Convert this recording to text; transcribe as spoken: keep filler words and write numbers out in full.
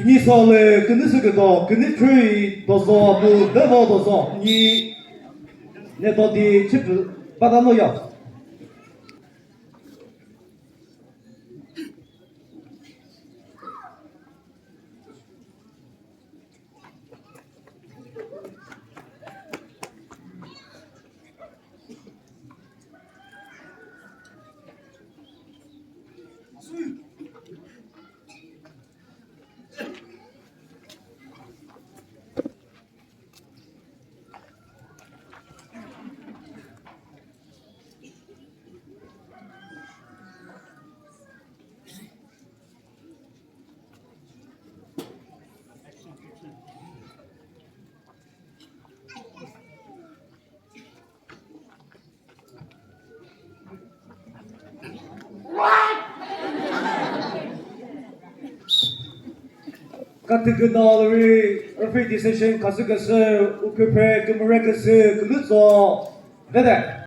Ni so le künü sü küdo, künü khrü dozo, bu devo dozo, ni ne do di chip bada no yo. Kathi küna lori referee decision khasü küsü, uküphe kümüre küsü, külütso, vede.